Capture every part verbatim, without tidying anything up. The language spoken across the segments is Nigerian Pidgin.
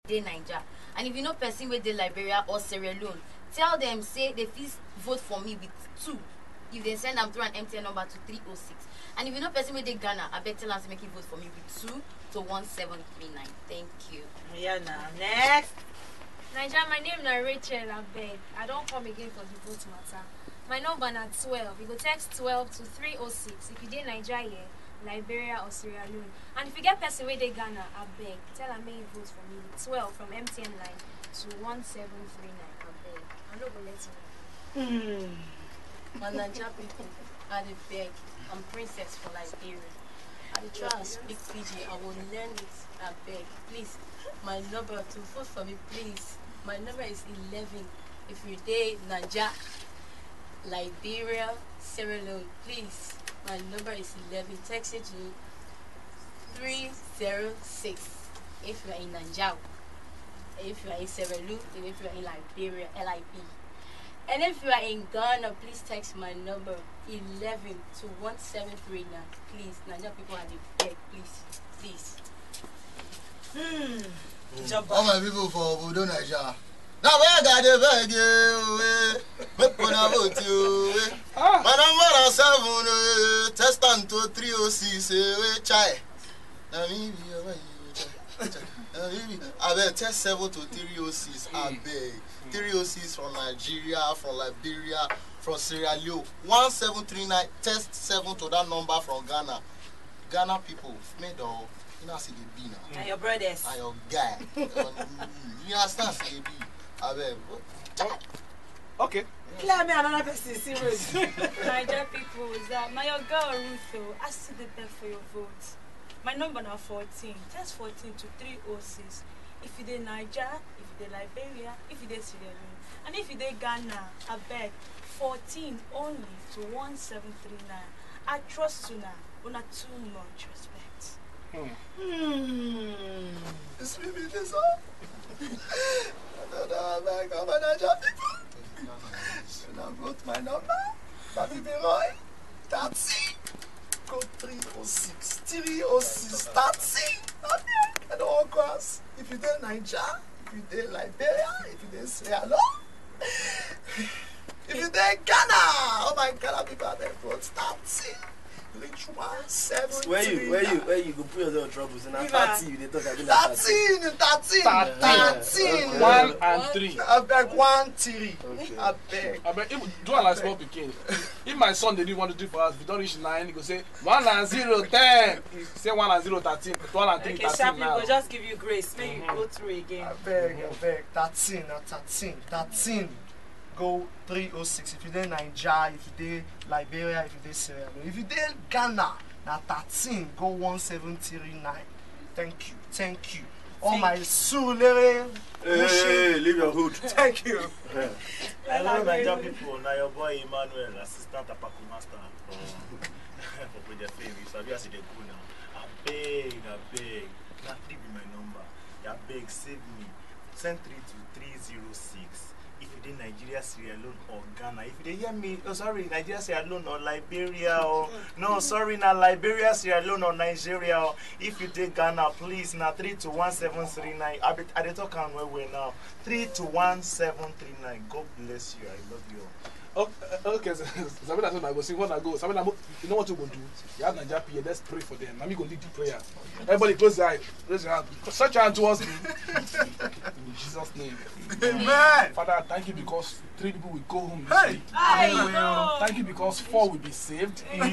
dey Naija. And if you know person wey dey Liberia or Sierra Leone, tell dem say they fit vote for me with two if they send am through an M T N number to three oh six. And if you know person wey dey Ghana, abeg tell am say make he vote for me with two to one seven three nine. Thank you. Yeah, now next. Naija, my name na Rachel, abeg. I don come again for the vote matter. My number na twelve. You go text twelve to three oh six if you dey Naija here, Liberia or Sierra Leone. And if you get person wey dey Ghana, abeg, tell am make he vote for me with twelve from M T N line to one seven three nine, abeg. I no go let you. Hmm. My Naija people, I dey beg. I'm princess for Liberia. I dey try and speak P G. I will learn it. I beg, please. My number to vote for me, please. My number is eleven. If you dey Naija, Liberia, Sierra Leone, please. My number is eleven. Text it to three zero six. If you are in Naija, if you are in Sierra Leone, if you are in Liberia, L I B. And if you are in Ghana, please text my number eleven to one seven three nine. Please, Naija people, I dey beg, please, please. Hmm. All my people for Obodo Naija. Now where God dey beg you, eh? Make una vote you, eh? My number na seven, eh? Test am to three oh six, eh? Wey chai. Na me be your man, you chai. Chai. Na me be. Abeg, test seven to three oh six. Abeg. Three oh six from Nigeria, from Liberia, from Sierra Leone. One seven three nine. Test seven to that number from Ghana. Ghana people, make the you know as e dey be now. And your brothers. And your guy. You understand as e dey be. Abeg. Okay. Clear me another person serious. Naija people, is that na your girl Ruth o. I still dey beg for your vote. My number na fourteen. Text fourteen to three oh six. If you dey Naija, if you dey Liberia, if you dey Sierra Leone, and if you dey Ghana, abeg, fourteen only to one seven three nine. I trust una. Una too much respect. Hmm. It's me be this one. I don't know, abeg, how my Naija people. Una vote my number. Papi Leroy. Thirteen. Code three oh six. Three oh six. Thirteen. Abeg, I don't want cross. If you dey Naija, if you dey Liberia, if you dey Sierra Leone, if you dey Ghana, oh my Ghana people, abeg vote thirteen. Reach one seven. Where you, where you, where you go put yourself in trouble? So now thirty you dey talk. I mean, thirteen. Thirteen, thirteen, thirteen. One and three. Abeg, one three. Okay. Abeg. Abeg, if do am like small pikin. If my son dey do one two three for house, if you don reach nine, he go say one and zero ten. He say one and zero thirteen, one and three Okay, thirteen sharp, you now. Go just give you grace. Make you go through again. Abeg, abeg, thirteen, na thirteen, thirteen. Go three oh six. If you dey Naija, if you dey Liberia, if you dey Sierra Leone, if you dey Ghana, na thirteen. Go one seven three nine. Thank you, thank you. All my Surulere. Hey, leave your hood. Thank you. Hello, Naija people. Now your boy Emmanuel, assistant Apaku master for for Project Fame. You sabi as e dey go now. Abeg, abeg, na three be my number. Abeg, save me. Send three to three zero six. If you dey Nigeria, Sierra Leone or Ghana, if you dey hear me, oh sorry, Nigeria, Sierra Leone or Liberia or no, sorry, na Liberia, Sierra Leone or Nigeria. Or if you dey Ghana, please na three to one seven three nine. I be, I dey talk am well well now. Three to one seven three nine. God bless you. I love you all. Okay, okay, so, so, Sabina, so I go sing. When I go, Sabina, you know what you go do? You have Naija P A. Let's pray for them. Let me go lead the prayer. Everybody, close your eyes. Raise your hand. Stretch your hand towards me. In Jesus' name. Amen. Father, I thank you because three people will go home this week. I know. Thank you because four will be saved. Amen.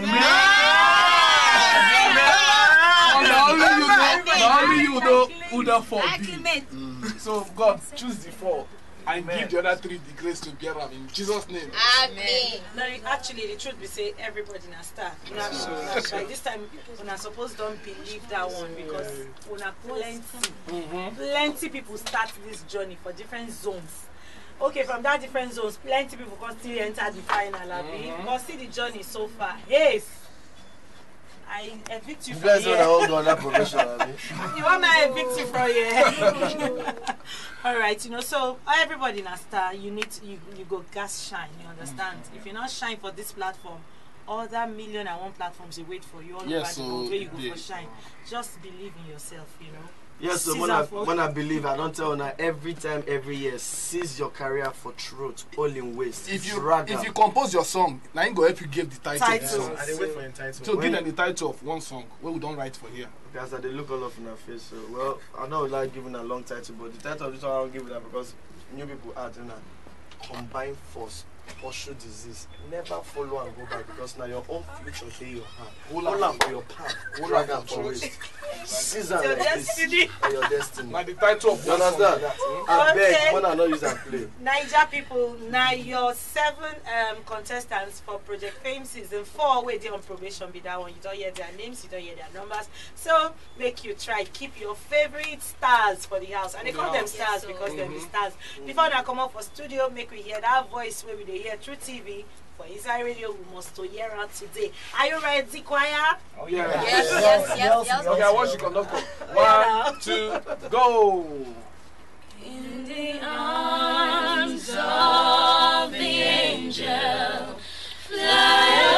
And only you know, na only you know who the four be. Agreement. So God, choose the four and give the other three the grace to bear them in Jesus' name. Amen. No, actually, the truth be say everybody na star. Una, una, by this time, una suppose don believe that one because una plenty, plenty people start this journey for different zones. Okay, from that different zones, plenty people come still enter the final, abi? Come see the journey so far. Hey, I evict you You from guys know that here. all go under probation, abi? You want my evict you from here? All right, you know, so everybody na star. You need to, you, you go gas shine. You understand? If you not shine for this platform, other million and one platforms dey wait for you all over Yes, the so world where you go they- for shine. Just believe in yourself, you know. Yes, so Seize when am I, for when I believe, I don't tell una every time, every year, seize your career for truth, all in waste. If you Drag if am. You compose your song, now you go help you give the title. To the Title. Song. I dey wait for entitled. So give When- them the title of one song wey we don write for here. Because I dey look all of una face, so well, I no like giving a long title, but the title of this one I wan give una because new people add una combine force, pursue disease, never follow and go back because na your own future dey your hand. Hold am for your palm, drag am for waist, seize am Your like this, destiny. Na your destiny. Na the title of You one song understand? be that. Hmm? Abeg, Okay. when I no use am play. Naija people, na your seven um, contestants for Project Fame season four wey dey on probation be that one. You don hear their names, you don hear their numbers. So make you try keep your favorite stars for the house. And they call them stars because they're the stars. Before una comot for studio, make we hear that voice wey we dey hear through T V for inside radio. We must to hear am today. Are you ready, choir? Oh yeah. Yes, yes, yes, yes. Okay, I watch the conductor. One, two, go. In the arms of the angel, fly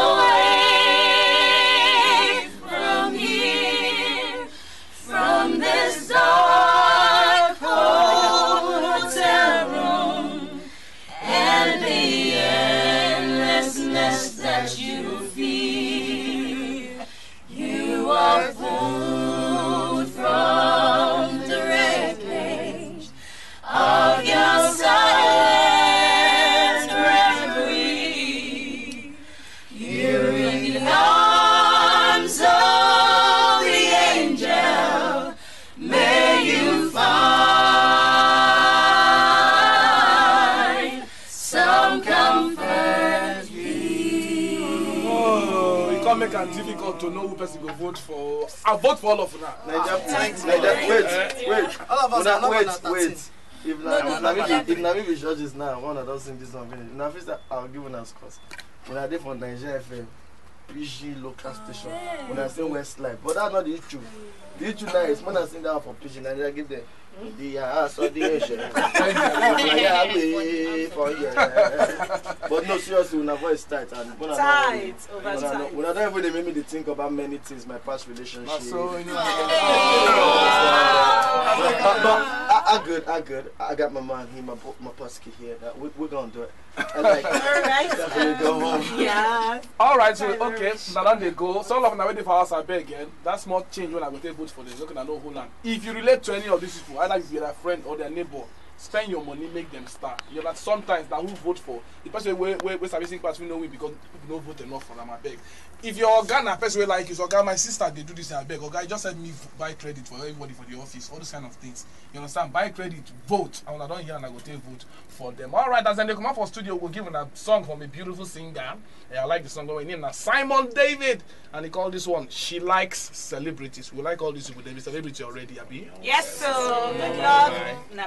away from here, from this dark hotel room, and the endlessness that you fear. You are pulled from the wreckage of your silent reverie. You're in the arms of the angel. May you find some comfort here. Oh, e come make am difficult to know who person go vote for. I vote for all of una. Naija, Naija, wait, wait. All of us Una, are not wait, under wait. thirteen. If na, if na me be, if na me be judges now, one of those things this one finish. Una fit start, I'll give una scores. Una dey for Naija F M, P G local station. Una say Westlife, but that's not the issue. The issue now is when I sing that one for P G, Naija give them. The house of the nation. Yeah, we for yeah. But no, seriously, una voice tight and una no worry. Tight, over Una no, tight. una don't even dey make me dey think about many things, my past relationship. Na so you know. But, but I, I good, I good. I got my man here, my bo- my Posky here. That we we gonna do it. I like it. All right. Definitely go home. Yeah. All right, so Thank you very okay, much. na don dey go. So all of una wey dey for house, abeg again. That small change wey I go take vote for them, make una no hold am. If you relate to any of these people, either you be their friend or their neighbor, spend your money, make them star. You know that sometimes na who vote for the person wey wey wey sabi sing pass we no win because people no vote enough for am. Abeg, if your oga na person wey like you, so oga, my sister dey do this, abeg, oga, just help me v- buy credit for everybody for the office, all those kind of things. You understand? Buy credit, vote, and una don hear, and I go take vote for them. All right, as dem dey comot for studio, we go give una song from a beautiful singer. Yeah, I like the song. Her name na Simon David, and he call this one "She Likes Celebrities." We like all these people. They be celebrity already, abi? Yes, so good luck. Na